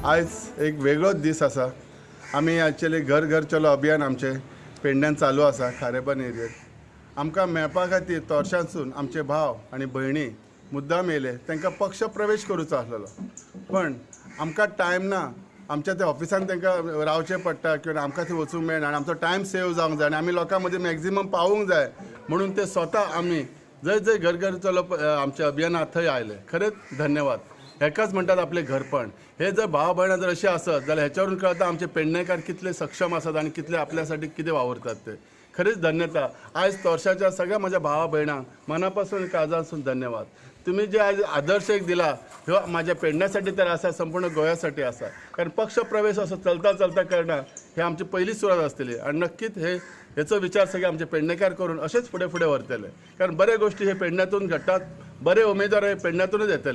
आयज एक वेगळोच दीस आसा. आमी एक्चुअली घर घर चलो अभियान आमचें पेडण्यान चालू आसा. खारेबन एरियेत आमकां मेळपा खातीर तोरशांसून आमचे भाव आनी भयणी मुद्दाम येयले. तांकां पक्ष प्रवेश करूचो आसलेलो, पण आमकां टायम ना. आमच्या त्या ऑफिसान तांकां रावचें पडटा किंवा आमकां थंय वचूंक मेळना आनी आमचो टायम सेव जावंक जाय आनी आमी लोकां मदीं मॅक्झिमम पावूंक जाय म्हणून ते स्वता आमी जंय जंय घर घर चलो आमचें अभियान आहा थंय आयले. खरेंच धन्यवाद. हेकाच म्हणटात आपलें घरपण. हे जर भाव भयणां जर अशें आसत जाल्यार हेच्यावरून कळटा आमचे पेडणेकार कितले सक्षम आसात आनी कितले आपल्यासाठी कितें वावुरतात ते. खरेंच धन्यता. आयज तोरशाच्या सगळ्या म्हज्या भावा भयणांक मनापासून काळजासून धन्यवाद. तुम्ही जे आज आदर्श एक दिला, ह्यो माझ्या पेडण्यासाठी तर आसा, संपूर्ण गोव्यासाठी आसा. कारण पक्ष प्रवेश असो चलता चलता करना हे आमची पहिली सुरवात आसतली आनी नक्कीच हे हेचो विचार सगळे आमचे पेडणेकार करून अशेच फुडें फुडें व्हरतले, कारण बऱ्यो गोष्टी हे पेडण्यातून घडटात, बरे उमेदवार हे पेडण्यातूनच येतले.